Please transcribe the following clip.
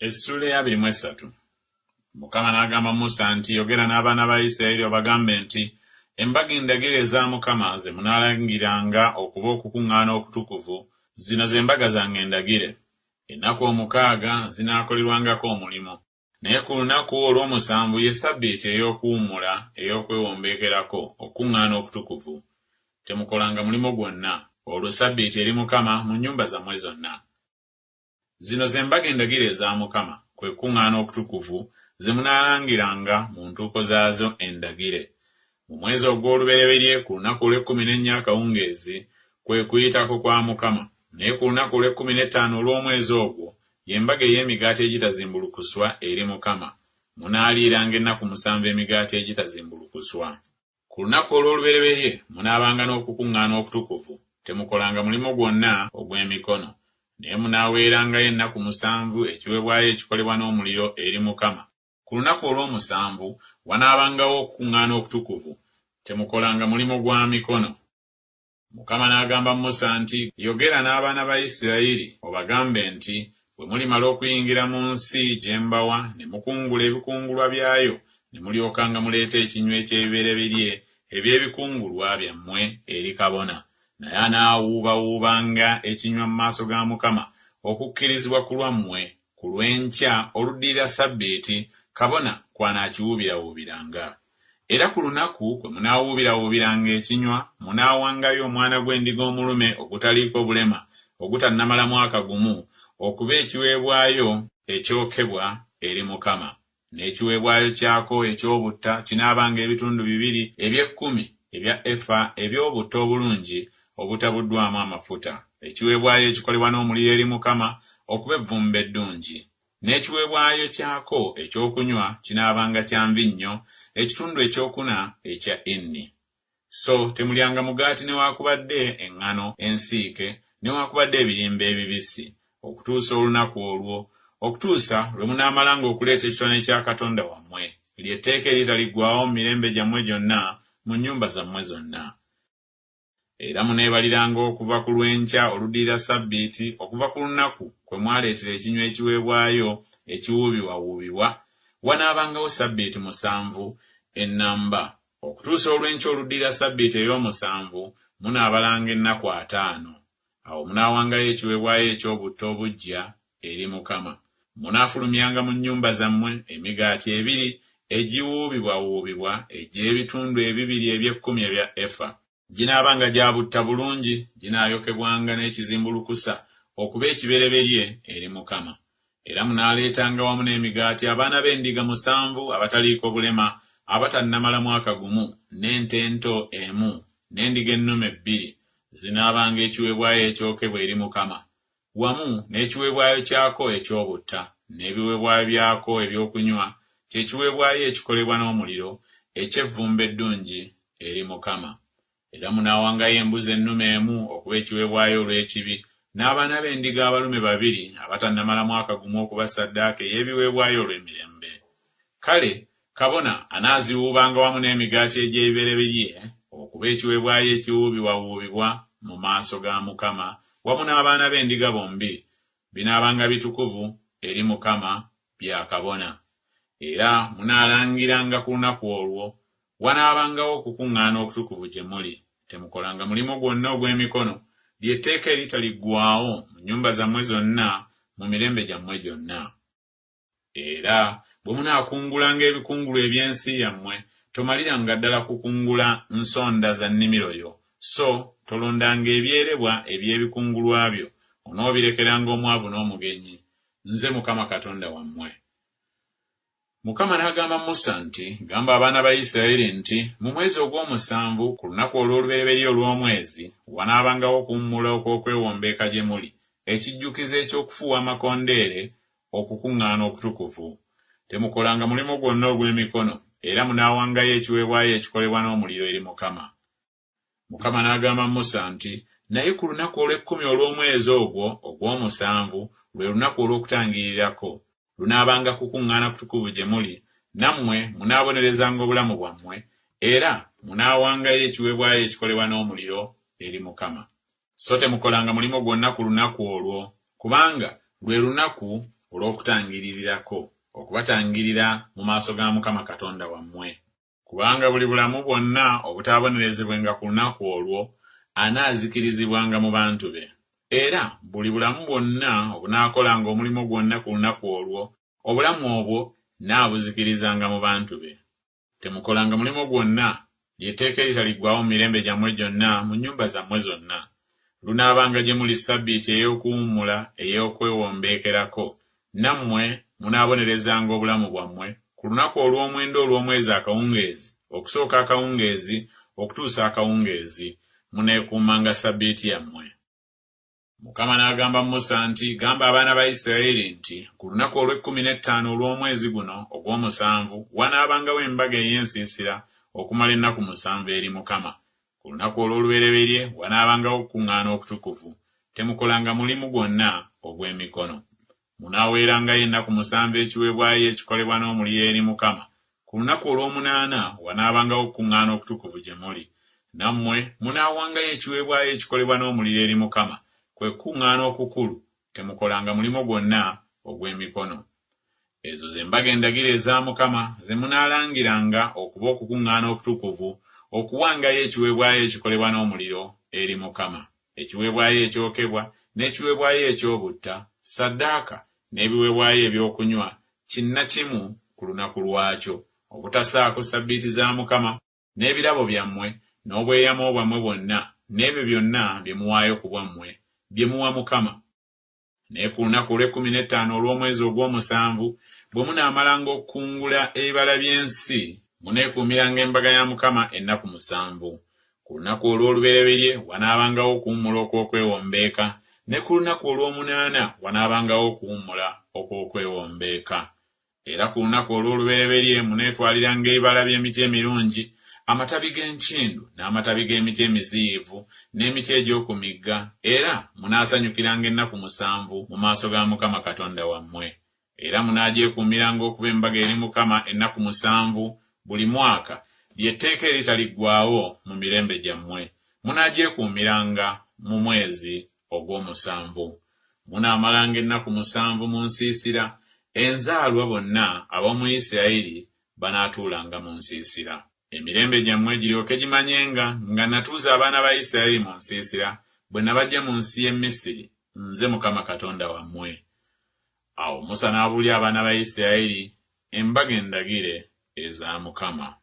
Essuula ey'abiri mu essatu. Mukama n'agamba Musa nti, Yogera n'abaana ba Isirayiri obagambe nti, Embaga endagire eza Mukama ze munaalangiranga okuba okukuŋŋaana okutukuvu, zino ze mbaga zange endagire. Ennaku omukaaga zinaakolerwangako omulimu, naye ku lunaku olw'omusanvu ye ssabbiiti ey'okuwummula ey'okwewombeekerako okukuŋŋaana okutukuvu. Temukolanga mulimu gwonna, olwo ssabbiiti eri Mukama mu nnyumba zammwe zonna. Zino ze mbaga endagire eza Mukama, kwe kukuŋŋaana okutukuvu, ze munaalangiranga mu ntuuko zaazo endagire. Mu mwezi ogw'olubereberye ku lunaku olw'ekkumi n'ennya akawungeezi, kwe Kuyitako kwa Mukama. Naye ku lunaku olw'ekkumi n'ettaano olw'omwezi ogwo, ye mbaga ey'emigaati egitazimbulukuswa eri Mukama. Munaaliiranga ennaku musanvu emigaati egitazimbulukuswa. Ku lunaku olw'olubereberye munaabanga n'okukuŋŋaana okutukuvu, temukolanga mulimu gwonna ogw'emikono. Naye munaaweerangayo ennaku musanvu ekiweebwayo ekikolebwa n'omuliro eri Mukama. Ku lunaku olw'omusanvu wanaabangawo okukuŋŋaana okutukuvu, temukolanga mulimu gwa mikono. Mukama n'agamba Musa nti, Yogera n'abaana ba Isirayiri, obagambe nti, Bwe mulimala okuyingira mu nsi gye mbawa, ne mukungula ebikungulwa byayo, ne mulyokanga muleeta ekinywa eky'ebibereberye eby'ebikungulwa byammwe eri kabona. Naye anaawuubawuubanga ekinywa mu maaso ga Mukama okukkirizibwa ku lwammwe ku lw'enkya oluddirira ssabbiiti, kabona kw'anaakiwuubirawuubiranga. Era ku lunaku kwe munaawuubirawuubiranga ekinywa, munaawangayo omwana gw'endiga omulume ogutaliiko bulema, ogutannamala mwaka gumu, okuba ekiweebwayo ekyokebwa eri Mukama. N'ekiweebwayo kyako eky'obutta kinaabanga ebitundu bibiri eby'ekkumi ebya efa eby'obutta obulungi obutabuddwamu amafuta, ekiweebwayo ekikolebwa n'omuliro eri Mukama okuba evvumbe eddungi. N'ekiweebwayo kyako ekyokunywa kinaabanga kya nvinnyo, ekitundu ekyokuna ekya ini. So temulyanga mugaati newaakubadde eŋŋano ensiike newaakubadde ebirimba ebibisi, okutuusa olunaku olwo, okutuusa lwe munaamalanga okuleeta ekitone kya Katonda wammwe. Lye tteeka eritaliggwaawo mu mirembe gyammwe gyonna mu nnyumba zammwe zonna. Era muneebaliranga okuva ku lw'enkya oluddirira ssabbiiti, okuva ku lunaku kwe mwaleetera ekinywa ekiweebwayo ekiwuubibwawuubibwa, wanaabangawo ssabbiiti musanvu ennamba. Okutuusa olw'enkya oluddirira ssabbiiti ey'omusanvu, munaabalanga ennaku ataano. Awo munaawangayo ekiweebwayo eky'obutta obuggya eri Mukama. Munaafulumyanga mu nnyumba zammwe emigaati ebiri egiwuubibwawuubibwa egy'ebitundu ebibiri eby'ekkumi ebya efa. Ginaabanga gya butta bulungi, ginaayokebwanga n'ekizimbulukusa okuba ekibereberye eri Mukama. Era munaaleetanga wamu n'emigaati abaana b'endiga musanvu abataliiko bulema abatannamala mwaka gumu, n'ente ento emu, n'endiga ennume bbiri, zinaabanga ekiweebwayo ekyokebwa eri Mukama, wamu n'ekiweebwayo kyako eky'obutta, n'ebiweebwayo byako ebyokunywa, kye kiweebwayo ekikolebwa n'omuliro, eky'evvumbe eddungi eri Mukama. Era munaawangayo embuzi ennume emu okuba ekiweebwayo olw'ekibi, n'abaana b'endiga abalume babiri abatannamala mwaka gumu okuba ssaddaaka ey'ebiweebwayo olw'emirembe. Kale kabona anaaziwuubanga wamu n'emigaati egy'ebibereberye okuba ekiweebwayo ekiwuubibwawuubibwa mu maaso ga Mukama, wamu n'abaana b'endiga bombi, binaabanga bitukuvu eri Mukama, bya kabona. Era munaalangiranga ku lunaku olwo, wanaabangawo okukuŋŋaana okutukuvu gye muli, temukolanga mulimu gwonna ogw'emikono, lye tteeka eritaliggwaawo mu nnyumba zammwe zonna mu mirembe gyammwe gyonna. Era bwe munaakungulanga ebikungulwa eby'ensi yammwe, tomaliranga ddala kukungula nsonda za nnimiro yo, so tolondanga ebyerebwa eby'ebikungulwa byo, onoobirekeranga omwavu n'omugenyi. Nze Mukama Katonda wammwe. Mukama n'agamba Musa nti, Gamba abaana ba Isirayiri nti, Mu mwezi ogw'omusanvu, ku lunaku olw'olubereberye olw'omwezi, wanaabangawo okuwummula okw'okwewombeeka gye muli, ekijjukizo eky'okufuuwa amakondeere okukuŋŋaana okutukuvu. Temukolanga mulimu gwonna ogw'emikono, era munaawangayo ekiweebwayo ekikolebwa n'omuliro eri Mukama. Mukama n'agamba Musa nti, Naye ku lunaku olw'ekkumi olw'omwezi ogwo ogw'omusanvu lwe lunaku olw'okutangirirako, lunaabanga kukuŋŋaana kutukuvu gye muli, nammwe munaabonerezanga obulamu bwammwe, era munaawangayo ekiweebwayo ekikolebwa n'omuliro eri Mukama. So temukolanga mulimu gwonna ku lunaku olwo, kubanga lwe lunaku olw'okutangiririrako, okubatangirira mu maaso ga Mukama Katonda wammwe. Kubanga buli bulamu bwonna obutaabonerezebwenga ku lunaku olwo, anaazikirizibwanga mu bantu be. Era buli bulamu bwonna obunaakolanga omulimu gwonna ku lunaku olwo, obulamu obwo nnaabuzikirizanga mu bantu be. Temukolanga mulimu gwonna, lye tteeka eritaliggwaawo mu mirembe gyammwe gyonna mu nnyumba zammwe zonna. Lunaabanga gye muli ssabbiiti ey'okuwummula ey'okwewombeekerako, nammwe munaabonerezanga obulamu bwammwe ku lunaku olw'omwenda olw'omwezi akawungeezi, okusooka akawungeezi okutuusa akawungeezi, muneekuumanga ssabbiiti yammwe. Mukama n'agamba Musa nti, Gamba abaana ba Isirayiri nti, Ku lunaku olw'ekkumi n'ettaano olw'omwezi guno ogw'omusanvu wanaabangawo embaga ey'ensiisira okumala ennaku musanvu eri Mukama. Ku lunaku olw'olubereberye wanaabangawo okukuŋŋaana okutukuvu, temukolanga mulimu gwonna ogw'emikono. Munaaweerangayo ennaku musanvu ekiweebwayo ekikolebwa n'omuliro eri Mukama. Ku lunaku olw'omunaana wanaabangawo okukuŋŋaana okutukuvu gye muli, nammwe munaawangayo ekiweebwayo ekikolebwa n'omuliro eri Mukama, kwe kukuŋŋaana okukulu, temukolanga mulimu gwonna ogw'emikono. Ezo ze mbaga endagire eza Mukama ze munaalangiranga okuba okukuŋŋaana okutukuvu, okuwangayo ekiweebwayo ekikolebwa n'omuliro eri Mukama, ekiweebwayo ekyokebwa, n'ekiweebwayo eky'obutta, ssaddaaka, n'ebiweebwayo ebyokunywa, kinnakimu ku lunaku lwakyo, obutasaako ssabbiiti za Mukama, n'ebirabo byammwe, n'obweyamo bwammwe bwonna, n'ebyo byonna bye muwaayo ku bwammwe, bye muwa Mukama. Naye ku lunaku olw'ekkumi n'ettaano olw'omwezi ogw'omusanvu, bwe munaamalanga okukungula ebibala by'ensi, muneekuumiranga embaga ya Mukama ennaku musanvu. Ku lunaku olw'olubereberye wanaabangawo okuwummula okw'okwewombeeka, ne ku lunaku olw'omunaana wanaabangawo okuwummula okw'okwewombeeka. Era ku lunaku olw'olubereberye muneetwaliranga ebibala by'emiti emirungi, amatabi g'enkindu, n'amatabi g'emiti emiziyivu, n'emiti egy'oku migga, era munaasanyukiranga ennaku musanvu mu maaso ga Mukama Katonda wammwe. Era munaagyekuumiranga okuba embaga eri Mukama ennaku musanvu buli mwaka, lye tteeka eritaliggwaawo mu mirembe gyammwe. Munaagyekuumiranga mu mwezi ogw'omusanvu. Munaamalanga ennaku musanvu mu nsiisira, enzaalwa bonna ab'omu Isirayiri banaatuulanga mu nsiisira. Emirembe gyammwe giryoke gimanyenga nga natuuza abaana ba Isirayiri mu nsiisira, bwe nabaggya mu nsi y'e Misiri, nze Mukama Katonda wammwe. Awo Musa n'abuulira abaana ba Isirayiri embaga endagire eza Mukama.